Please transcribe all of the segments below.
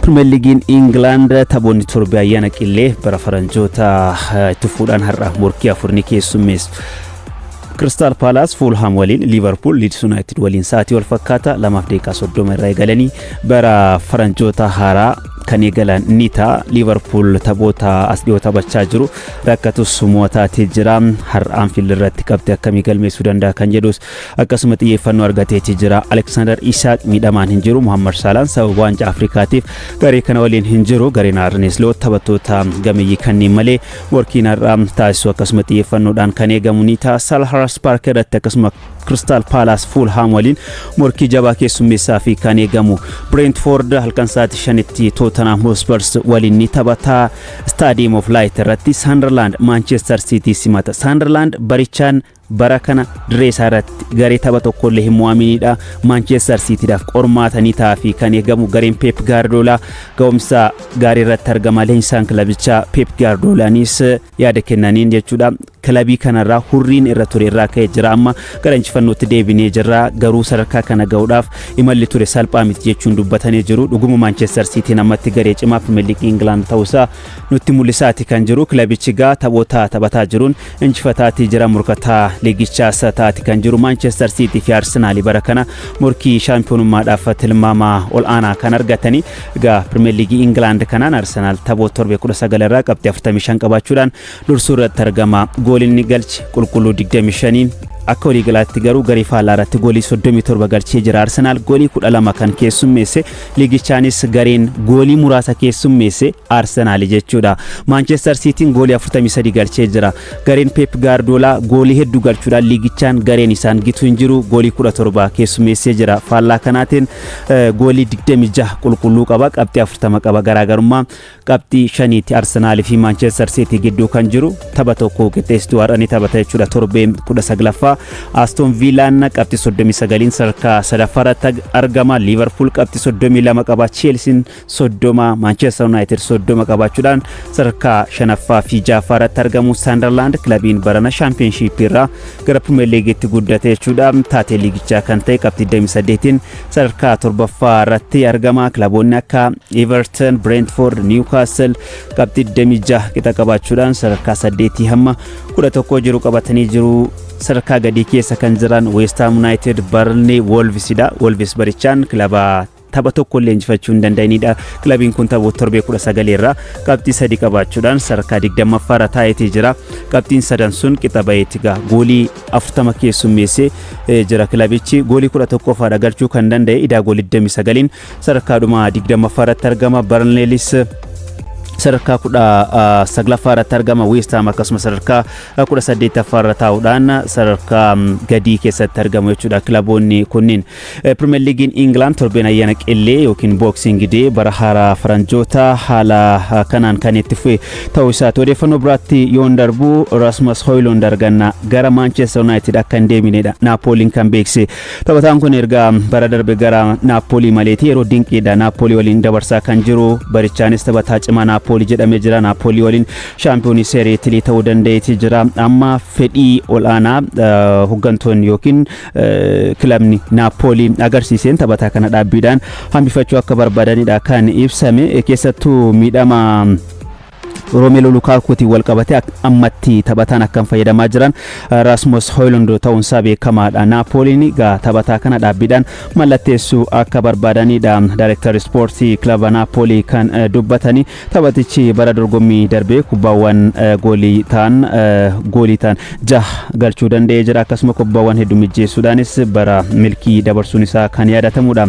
Pirimeer Liigiin Ingilaand taphoonni torbe ayyaana qillee bara faranjoota itti fuudhaan har'a morkii afur ni keessummeessu. Kiristaal Paalaas Fuulhaam waliin, Liivarpuul Liids Yuunaayitid waliin sa'aatii wal fakkaata 2:30 irraa eegalanii bara faranjoota haaraa kan eegalan ni ta'a. Liivarpuul taphoota as dhiyoo taphachaa jiru rakkatus mo'ataatee jira. Har'a Anfiild irratti qabxii akkamii galmeessuu danda'a kan jedhus akkasuma xiyyeeffannoo argateeti jira. Aleksaandar Isaaq miidhamaan hin jiru. Muhammad Saalaan sababa waancaa Afrikaatiif garee kana waliin hin jiru. Gareen Arne Sloot taphattoota gameeyyii kanneen malee morkiin har'a taasisu akkasuma xiyyeeffannoodhaan kan eegamu ni ta'a. Selhurst Park irratti akkasuma Crystal Palace Fulham waliin morkii jabaa keessummeessaa fi kan eegamu. Brentford halkan sa'aatii 5tti Tottenham Hotspurs waliin ni taphata. Stadium of Light irratti Sunderland Manchester City simata. Sunderland barichaan bara kana dirree isaa irratti garee tapha tokkollee hin mo'aminidha. Manchester Cityidhaaf qormaatanii ta'aa fi kan eegamu. Gareen Pep Guardiola ga'umsa gaarii irratti argama. Leenjisaan kilabichaa Pep Guardiolaanis yaada kennaniin jechuudha. Kilabii kanarraa hurriin irra ture irraa ka'ee jira. Amma gara injifannootti deebinee jirra. Garuu sadarkaa kana ga'uudhaaf imalli ture salphaa miti jechuun dubbatanii jiru. Dhuguma Manchester Cityin ammatti garee cimaa Premier League England ta'uusaa nutti mul'isaati kan jiru. Kilabichi gaa taphoota taphataa jiruun injifataatii jira. Morkataa liigichaas taati kan jiru. Manchester City fi Arsenaal bara kana morkii shaampiyoonummaadhaaf tilmaama ol aanaa kan argatanii. Egaa Premier League England kanaan Arsenaal taphoota torbe 19 irraa qabxii 45 qabaachuudhaan dursuu irratti argama. Gooliin inni galche qulqulluu 25, akka waliigalaatti garuu garee faallaa irratti goolii 37 galchee jira. Arsenaal goolii 12 kan keessummeesse, liigichaanis gareen goolii muraasa keessummeesse Arsenaal jechuudha. Manchester Cityin goolii 43 galchee jira. Gareen Pep Guardiola goolii hedduu galchuudhaan liigichaan gareen isaan gitu hin jiru, goolii 17 keessummeessee jira. Faallaa kanaatiin goolii 26 qulqulluu qaba, qabxii 40 qaba. Garaagarummaa qabxii shaniitti Arsenaalii fi Manchester City gidduu kan jiru tapha tokko qixxeessituu har'a ni taphata jechuudha torbee 19ffaa. Aston Villaan qabxii 39 sadarkaa sadaffaa irratti argama. Liverpool qabxii 32 qaba. Chelsea 30, Manchester United 30 qabaachuudhaan sadarkaa shanaffaa fi ja'affaa irratti argamu. Sunderland kilabiin barana Championship irraa gara Premier Leaguetti guddate jechuudha. Taatee liigichaa kan ta'e qabxii 28 sadarkaa torbaffaa irratti argama. Kilaboonni akka Everton, Brentford, Newcastle qabxii 26 qixa qabaachuudhaan sadarkaa 8 hamma 11 jiru qabatanii jiru. Sadarkaa gadii keessa kan jiran West Ham United, Burnley, Wolvesidha. Wolves barichaan kilaba tapha tokko illee injifachuu hin danda'inidha. Kilabiin kun taphoota torbee 19 irraa qabxii 3 qabaachuudhaan sadarkaa 20ffaa irra taa'eetii jira. Qabxiin sadan sun qixa baheeti gaa goolii 40 keessummeessee jira kilabichi. Goolii 11 qofaadha galchuu kan danda'e, idaa goolii 29 sadarkaa dhuma 20ffaa irratti argama. Burnleyis sadarkaa 19ffaa irratti argama. West Ham akkasuma sadarkaa 18ffaa irra taa'uudhaan sadarkaa gadii keessatti argamu jechuudha kilaboonni kunniin. Premier Leaguein England torbeen ayyaana qillee yookiin Boxing Day bara haaraa faranjoota haala kanaan kan itti fufe ta'uu isaati. Odeeffannoo biraatti yoon darbu, Rasmus Højlund arganna gara Manchester United akka hin deeminedha Naapooliin kan beekse. Taphataan kun erga bara darbe gara Naappoolii maleeti yeroo dinqiidha Naappoolii waliin dabarsaa kan jiru. Barichaanis taphataa cimaa Naappoolii jedhamee jira. Naappoolii waliin shaampiyoonii Seerii Itilii ta'uu danda'eeti jira. Amma fedhii ol'aanaa hooggantoonni yookiin kilabni Naappoolii agarsiiseen taphataa kana dhaabbiidhaan hambifachuu akka barbaadanidha kan ibsame. Keessattuu miidhama Roomelu Lukaakuutiin wal qabate ammatti taphataan akkam fayyadamaa jiran Rasmus Højlund ta'uunsaa beekamaadha. Naapooliin egaa taphataa kana dhaabbiidhaan mallatteessuu akka barbaadanidha. Daayirektar ispoortii kilaba Naapoolii kan dubbatanii, taphatichi bara dorgommii darbee kubbaawwan goolii ta'an jaha galchuu danda'ee jira. Akkasuma kubbaawwan hedduu mijjeessuudhaanis bara milkii dabarsuun isaa kan yaadatamudha.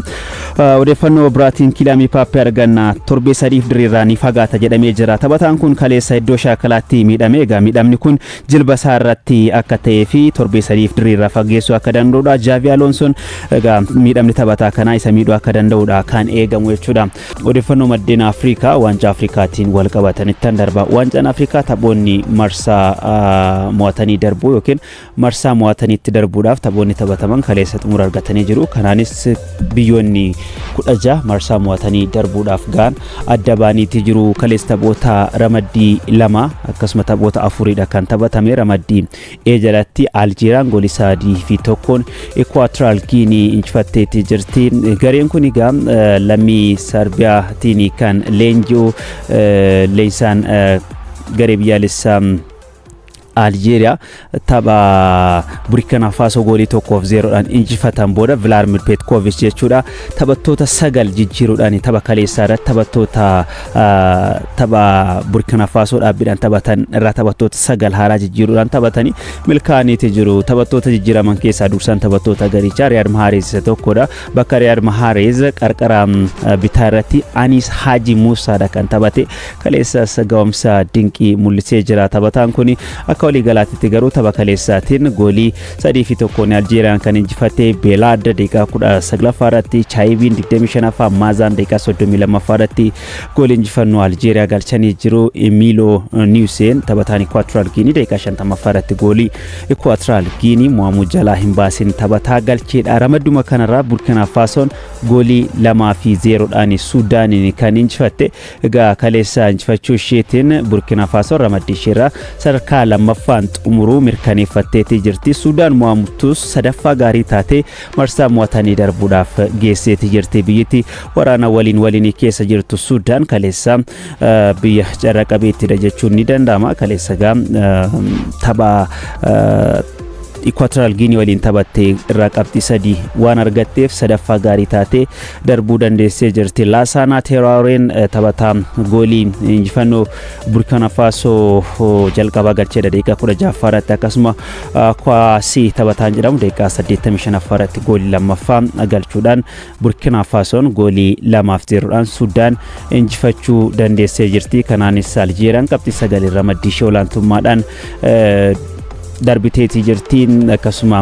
Odeeffannoo biraatiin Kiiliyaan Mbappee arganna, torbee 3f diriirraa ni fagaata jedhamee jira. Taphataan kun kaleessa iddoo shaakalaatti miidhame. Egaa miidhamni kun jilba isaa irratti akka ta'ee fi torbee 3f diriirraa fageessuu akka danda'udha. Jaavi Alonsoon egaa miidhamni taphataa kanaa isa miidhuu akka danda'udha kan eegamu jechuudha. Odeeffannoo maddeen Afrikaa waancaa Afrikaatiin wal qabatanitti darba. Waancaan Afrikaa taphoonni marsaa mo'atanii darbuu yookiin marsaa mo'ataniitti darbuudhaaf taphoonni taphataman kaleessa xumura argatanii jiru. Kanaanis biyyoonni 16 marsaa mo'atanii darbuudhaaf ga'an adda baaniitii jiru. Kaleessa taphoota ramaddii Ramaddii lama akkasuma taphoota afuridha kan taphatame. Ramaddii E jalatti Aljeeriyaan goolii 3 fi 1n Ekuwaatiraal Giinii injifatteetti jirti. Gareen kun egaa lammii Sarbiyaatiin kan leenji'u leenjisaan garee biyyaalessaa Aljeeriyaa tapha Burkina Faso goolii 1-0dhaan injifatan booda Vilaadimir Petkovic jechuudha taphattoota sagal jijjiiruudhaan tapha kaleessaa irratti taphattoota tapha Burkina Faso dhaabbiidhaan taphatan irraa taphattoota sagal haaraa jijjiiruudhaan taphatanii milkaa'aniiti jiru. Taphattoota jijjiiraman keessaa dursaan taphattoota garichaa Riyaad Mahrez isa tokkodha. Bakka Riyaad Mahrez qarqara bitaa irratti Anis Haji Musaadha kan taphate. Kaleessas ga'umsa dinqii mul'isee jira taphataan kun. Akka waliigalaatitti garuu tapha kaleessaatiin goolii 3 fi 1n Aljeeriyaan kan injifatte. Beelaad daqiiqaa 19ffaa irratti, Chaayibiin 25ffaa, Maazaan daqiiqaa 32ffaa irratti goolii injifannoo Aljeeriyaa galchanii jiru. Emiloo Niwuseen taphataan Ikuwaatiraal Giinii daqiiqaa 50ffaa irratti goolii Ikuwaatiraal Giinii mo'amuu jalaa hin baasin taphataa galcheedha. Ramadduma kanarraa Burkina Faasoon goolii 2 fi 0dhaan Suudaaniin kan injifatte. Egaa kaleessa injifachuu isheetiin Burkina Faasoon ramaddii isheerraa sadarkaa lammaffaan xumuruu mirkaneeffatteetii jirti. Suudaan mo'amtus sadaffaa gaarii taatee marsaa mo'atanii darbuudhaaf geesseeti jirti. Biyyatti waraana waliin waliin keessa jirtu Suudaan kaleessa biyya carra qabeettidha jechuun ni danda'ama. Kaleessa gaa tapha Ikuwaatiraal Giinii waliin taphattee irraa qabxii sadii waan argatteef sadaffaa gaarii taatee darbuu dandeessee jirti. Laasaanaa Teeraareen taphataa goolii injifannoo Burkina Faasoo jalqabaa galcheedha daqiiqaa 16ffaa irratti. Akkasuma Kwaasii taphataan jedhamu daqiiqaa 85ffaa irratti goolii lammaffaa galchuudhaan Burkina Faasoon goolii 2f 0dhaan Sudaan injifachuu dandeessee jirti. Kanaanis Aljeeriyaan qabxii sagalii ramaddii ishee olaantummaadhaan darbiteetii jirti. Akkasuma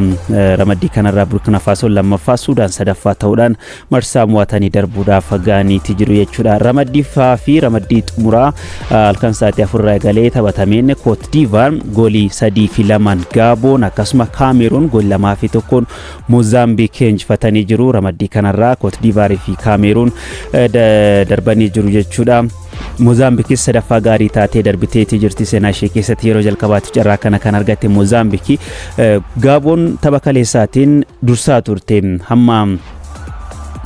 ramaddii kanarraa Burkina Faasoo lammaffaa, Suudaan sadaffaa ta'uudhaan marsaa mo'atanii darbuudhaaf ga'aniiti jiru jechuudha. Ramaddii ffaa fi ramaddii xumuraa halkan sa'aatii 4rraa eegalee taphatameen Koot Diivaar goolii 3 fi 2n Gaaboon, akkasuma Kaameruun goolii 2 fi 1n Moozaambiik injifatanii jiru. Ramaddii kanarraa Koot Diivaarii fi Kaameruun darbanii jiru jechuudha. Moozaambiikis sadaffaa gaarii taatee darbiteetii jirti. Seenaa ishee keessatti yeroo jalqabaatti carraa kana kan argatte Moozaambiiki. Gaaboon tapha kaleessaatiin dursaa turte hamma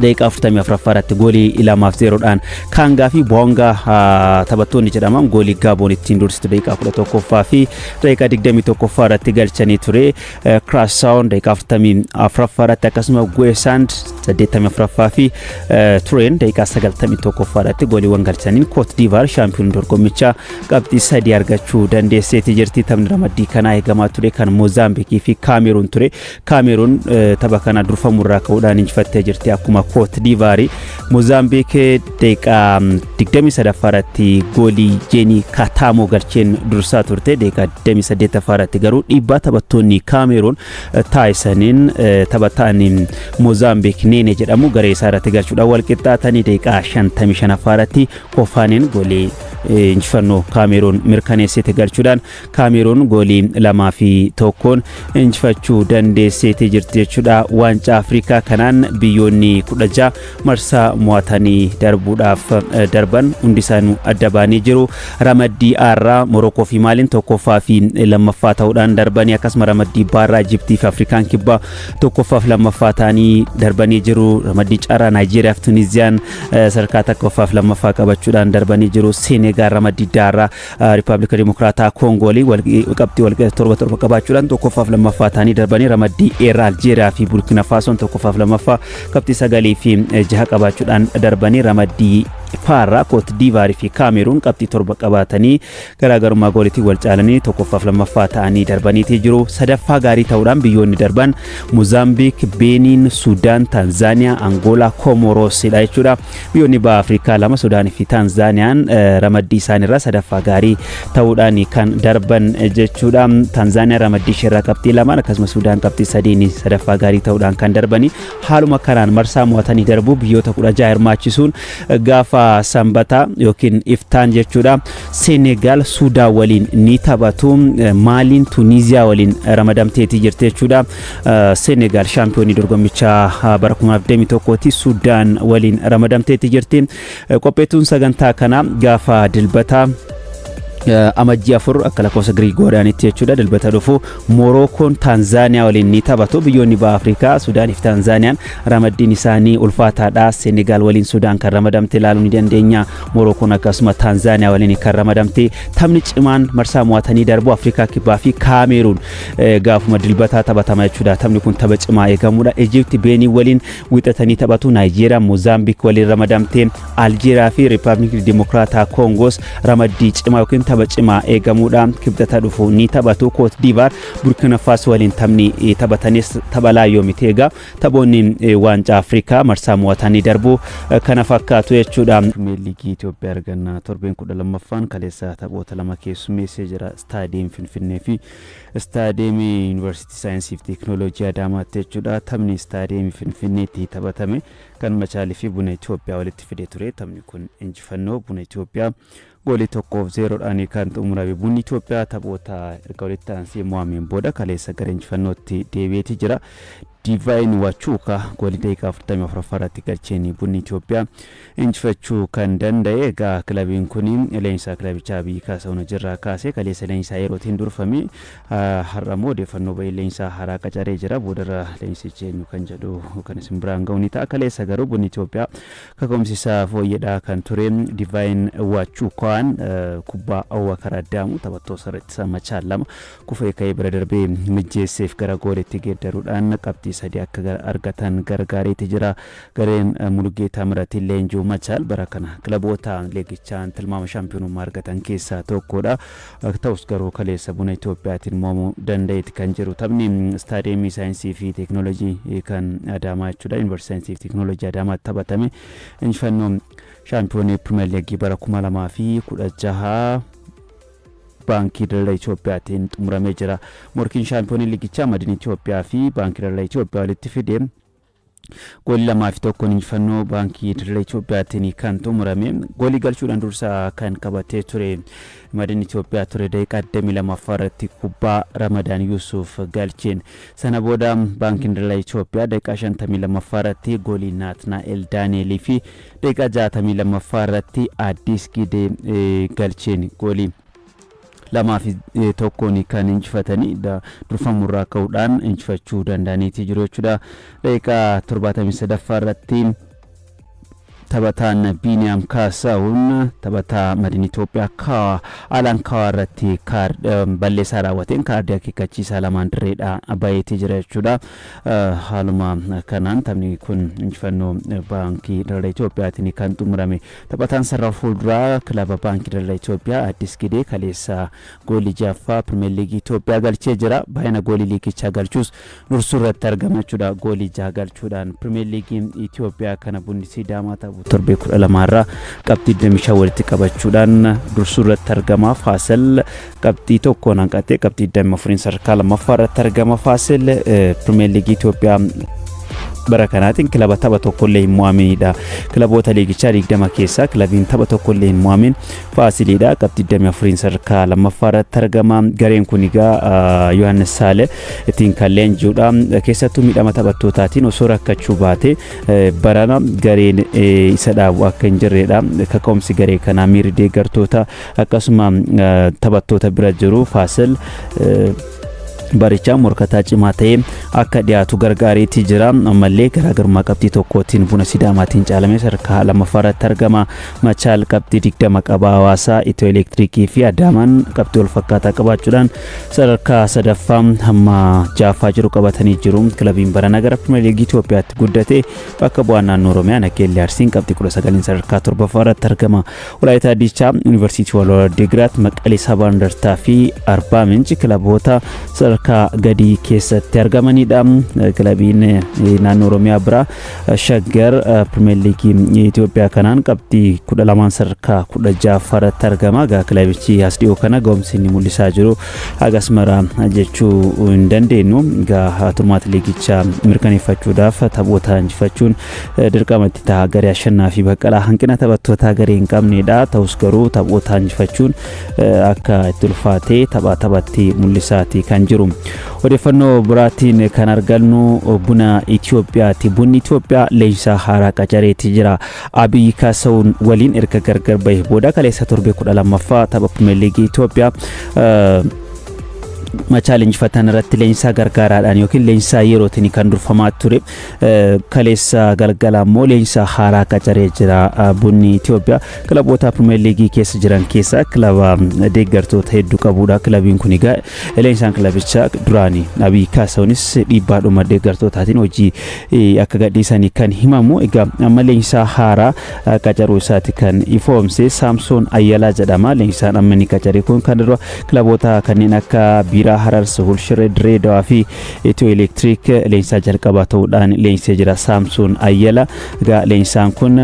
daqiiqaa 44ffaa irratti goolii 2f 0dhaan Kaangaa fi Boongaa taphattoonni jedhaman goolii Gaaboon ittiin dursitu daqiiqaa 11ffaa fi daqiiqaa 21ffaa irratti galchanii ture. Kiraasaawon daqiiqaa 44ffaa irratti, akkasuma Guesaand 84ffaa fi Tureen daqiiqaa 91ffaa irratti gooliiwwan galchaniin Koot Diivaar shaampiyoon dorgommichaa qabxii sadii argachuu dandeesseeti jirti. Taphni ramaddii kanaa eegamaa ture kan Moozaambiikii fi Kaameruun ture. Kaameruun tapha kana durfamurraa ka'uudhaan injifattee jirti akkuma Koot Diivaarii. Moozaambiik daqiiqaa 23ffaa irratti goolii Jeenii Kaataamoo galcheen dursaa turte. Daqiiqaa 28ffaa irratti garuu dhiibbaa taphattoonni Kaameruun taasisaniin taphataan Moozaambiik Neene jedhamu garee isaa irratti galchuudhaan wal qixxaatanii, daqiiqaa 55ffaa irratti Kofaaniin goolii injifannoo Kaameruun mirkaneessite galchuudhaan Kaameruun goolii 2 fi 1n injifachuu dandeesseetii jirti jechuudha. Waancaa Afrikaa kanaan biyyoonni 16 marsaa mo'atanii darbuudhaaf darban hundi isaanii adda ba'anii jiru. Ramaddii Aarraa Morokoo fi Maaliin tokkoffaa fi lammaffaa ta'uudhaan darbanii, akkasuma ramaddii Baarraa Ijiptii fi Afrikaan Kibbaa tokkoffaa fi lammaffaa ta'anii darbanii jiru. Ramaddii Carraa Naayijeeriyaa fi Tuniziyaan sadarkaa tokkoffaa fi lammaffaa qabachuudhaan darbanii jiru. Senegaal ramaddii Daarraa Riippaabilika Dimokiraataa Koongoolii qabxii walqixa torba torba qabaachuudhaan tokkoffaa fi lammaffaa ta'anii darbanii, ramaddii Eerraa Aljeeriyaa fi Burkina Faasoon tokkoffaa fi lammaffaa qabxii sagalii fi jaha qabaachuudhaan darbanii, ramaddii Faarraa Koot Diivaarii fi Kaameruun qabxii 7 qabaatanii garaagarummaa goolitiin wal caalanii tokkoffaa fi lammaffaa ta'anii darbaniitii jiru. Sadaffaa gaarii ta'uudhaan biyyoonni darban Moozaambiik, Beeniin, Sudaan, Taanzaaniyaa, Angoolaa, Komoroosidha jechuudha. Biyyoonni baha Afrikaa lama, Sudaanii fi Taanzaaniyaan, ramaddii isaaniirraa sadaffaa gaarii ta'uudhaan kan darban jechuudha. Taanzaaniyaan ramaddii isheerraa qabxii lamaan, akkasumas Sudaan qabxii sadiin sadaffaa gaarii ta'uudhaan kan darbanii. Haaluma kanaan marsaa mo'atanii darbuu biyyoota 16 hirmaachisuun gaafa Sanbataa yookiin iftaan jechuudha. Senegaal Suudaan waliin ni taphatu. Maaliin Tuniiziyaa waliin ramadamteetii jirti jechuudha. Senegaal shaampiyoonii dorgommichaa bara 2021ti Suudaan waliin ramadamteetii jirti. Qopheettuun sagantaa kanaa gaafa Dilbataa Amajjii 4 akka lakkoofsa Girigooriyaanitti jechuudha, Dilbata dhufu Moorookoon Taanzaaniyaa waliin ni taphatu. Biyyoonni baha Afrikaa Suudaanii fi Taanzaaniyaan ramaddiin isaanii ulfaataadha. Senegaal waliin Sudaan kan ramadamte ilaaluu ni dandeenya. Moorookoon akkasuma Taanzaaniyaa waliin kan ramadamte. Taphni cimaan marsaa mo'atanii darbu Afrikaa Kibbaa fi Kaameruun gaafuma Dilbataa taphatama jechuudha. Taphni kun tapha cimaa eegamudha. Ijipti Beenii waliin wixatanii taphatu. Naayijeeriyaa Moozaambiik waliin ramadamte. Aljeeriyaa fi Riippaabilikii Dimokiraataa Koongoos ramaddii cimaa yookiin tapha cimaa eegamuudha. Kibxata dhufu ni taphatu. Koot Diivaar Burkina Faso waliin taphni taphatanis tapha laayyoo miti. Egaa taphoonni waancaa Afrikaa marsaa mo'atanii darbu kana fakkaatu jechuudha. Pirimeer Liigii Itoophiyaa arganna. Torbeen 12ffaan kaleessa taphoota lama keessummeessee jira. Istaadiyeem Finfinnee fi Istaadiyeemii Yuunivarsiitii Saayinsii fi Teekinooloojii Adaamaatti jechuudha. Taphni Istaadiyeemii Finfinneetti taphatame kan Machaalii fi Buna Itoophiyaa walitti fidee ture. Taphni kun injifannoo Buna Itoophiyaa goolii 1-0dhaan kan xumurame. Bunni Itoophiyaa taphoota erga walitti aansee mo'ameen booda kaleessa gara injifannootti deebi'eeti jira. Diivaayin Wachuuka goolii daqiiqaa 44ffaa irratti galcheen Bunni Itoophiyaa injifachuu kan danda'e. Egaa kilabiin kun leenjisaa kilabichaa Abiyyi Kaasahuun hojiirraa kaase. Kaleessa leenjisaa yerootiin durfame, har'a immoo odeeffannoo bahee leenjisaa haaraa qacaree jira. Boodarra leenjisichi eenyu kan jedhu kan isin biraan ga'u ni ta'a. Kaleessa garuu Bunni Itoophiyaa kaka'umsi isaa fooyyedhaa kan ture. Divaayin Waachuukaan kubbaa Awwakar Addaamu taphattoota ittisaa Machaal lama kufee ka'ee bira darbee mijjeesseef gara goolitti geeddaruudhaan qabxii sadii akka argatan gargaareeti jira. Gareen Mulugeetaa Miratiin leenji'u Machaal bara kana kilaboota liigichaan tilmaama shaampiyoonummaa argatan keessaa tokkodha. Ta'us garuu kaleessa Buna Itoophiyaatiin mo'amuu danda'eeti kan jiru. Taphni Istaadiyeemii Saayinsii fi Teekinooloojii kan Adaamaa jechuudha. Yuunivarsiitii Saayinsii fi Teekinooloojii Adaamaatti taphatame injifannoo shaampiyoonii Pirimeer Liigii bara 2016 Baankii Daldala Itoophiyaatiin xumuramee jira. Morkiin shaampiyoonii liigichaa Madin Itoophiyaa fi Baankii Daldala Itoophiyaa walitti fide goolii 2-1n injifannoo Baankii Daldala Itoophiyaatiin kan xumurame. Goolii galchuudhaan dursa kan qabatee ture Madin Itoophiyaa ture, daqiiqaa 22ffaa irratti kubbaa Ramadaan Yuusuf galcheen. Sana booda Baankiin Daldala Itoophiyaa daqiiqaa 52ffaa irratti goolii Naatnaa'el Daani'elii fi daqiiqaa 62ffaa irratti Addis Gidee galcheen goolii 2-1n kan injifatanii durfamurraa ka'uudhaan injifachuu danda'aniiti jiru jechuudha. Daqiiqaa 73ffaa irratti taphataan Biiniyaam Kaasaawun taphataa Madin Itoophiyaa Kaawaa Alaan Kaawaa irratti balleessaa raawwateen kaardii akeekkachiisaa lamaan dirreedhaa baheetii jira jechuudha. Haaluma kanaan taphni kun injifannoo Baankii Daldala Itoophiyaatiin kan xumurame. Taphataan sarara fuulduraa kilaba Baankii Daldala Itoophiyaa Addis Gidee kaleessa goolii ja'affaa Pirimeer Liigii Itoophiyaa galchee jira. Baay'ina goolii liigichaa galchuus dursuu irratti argama jechuudha. Goolii jaha galchuudhaan Pirimeer Liigii Itoophiyaa kana Bunni Sidaamaa taphu torbee 12 irraa qabxii 25 walitti qabachuudhaan dursuu irratti argama. Faasel qabxii tokkoon hanqatee qabxii 24 sadarkaa lammaffaa irratti argama. Faasil Pirimeer Liigii Itoophiyaa bara kanaatiin kilaba tapha tokkollee hin mo'aminidha. Kilaboota liigichaa 20 keessaa kilabiin tapha tokkollee hin mo'amin Faasiliidha. Qabxii 24 sadarkaa lammaffaa irratti argama. Gareen kun egaa Yohaannis Saale ittiin kan leenji'udha. Keessattuu miidhama taphattootaatiin osoo rakkachuu baate barana gareen isa dhaabu akka hin jirredha. Kaka'umsi garee kanaa, miirri deeggartoota akkasuma taphattoota bira jiru Faasil barichaa morkataa cimaa ta'ee akka dhiyaatu gargaareetii jira. Ammallee garaagarummaa qabxii tokkootiin Buna Sidaamaatiin caalamee sadarkaa lammaffaa irratti argama. Machaal qabxii 20 qaba. Hawaasaa, Itiyoo Elektiriikii fi Adaamaan qabxii wal fakkaataa qabaachuudhaan sadarkaa sadaffaa hamma ja'affaa jiru qabatanii jiru. Kilabiin barana gara Pirimeer Liigii Itoophiyaatti guddate bakka bu'aa naannoo Oromiyaa Nageellee Arsiin qabxii 19 sadarkaa torbaffaa irratti argama. Walaayitaa Diichaa, Yuunivarsiitii Walwalo Adigiraat, Maqalee Sabaa Indartaa fi Arbaa Minci kilaboota sadarkaa gadii keessatti argamanidha. Kilabiin naannoo Oromiyaa biraa Shaggar Pirimeer Liigii Itoophiyaa kanaan qabxii 12 sadarkaa 16ffaa irratti argama. Egaa kilabichi as dhiyoo kana ga'umsi inni mul'isaa jiru hagas mara jechuu hin dandeenyu. Egaa turmaata liigichaa mirkaneeffachuudhaaf taphoota injifachuun dirqama itti ta'a. Garee Ashannaa fi Baqqalaa hanqina taphattootaa garee hin qabnedha. Ta'us garuu taphoota injifachuun akka itti ulfaatee taphaa taphatti mul'isaati kan jiru. Odeeffannoo biraatiin kan argannu Buna Itoophiyaati. Bunni Itoophiyaa leenjisaa haaraa qacareeti jira. Abiy Kaasawun waliin erga gargar bahe booda kaleessa torbee 12ffaa tapha Pirimeer Liigii Itoophiyaa Machaal injifatan irratti leenjisaa gargaaraadhaan yookiin leenjisaa yerootiin kan durfamaa ture. Kaleessa galgala immoo leenjisaa haaraa qacaree jira. Bunni Itoophiyaa kilaboota Pirimeer Liigii keessa jiran keessaa kilaba deeggartoota hedduu qabudha. Kilabiin kun egaa leenjisaan kilabichaa duraanii Abiy Kaasawunis dhiibbaadhuma deeggartootaatiin hojii akka gadhiisanii kan himamu. Egaa amma leenjisaa haaraa qacaruu isaati kan ifoomse. Saamsoon Ayyalaa jedhama. Leenjisaan amma inni qacare kun kan dura kilaboota kanneen akka Biiraa Harar, Suhul Shiree, Dirree Dawaa fi Itiyoo Elektiriik leenjisaa jalqabaa ta'uudhaan leenjisee jira Saamsoon Ayyala. Egaa leenjisaan kun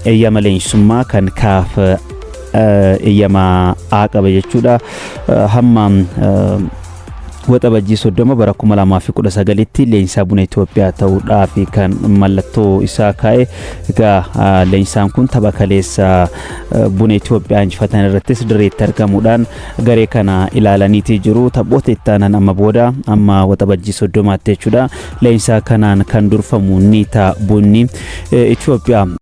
eeyyama leenjisummaa kan kaaf eeyyama A qaba jechuudha. Hamma Waxabajjii 30 bara 2019tti leenjisaa Buna Itoophiyaa ta'uudhaaf kan mallattoo isaa kaa'e. Egaa leenjisaan kun tapha kaleessa Buna Itoophiyaa injifatan irrattis dirreetti argamuudhaan garee kana ilaalaniitii jiru. Taphoota itti aanan amma booda amma Waxabajjii 30tti jechuudha. Leenjisaa kanaan kan durfamu ni ta'a Bunni Itoophiyaa.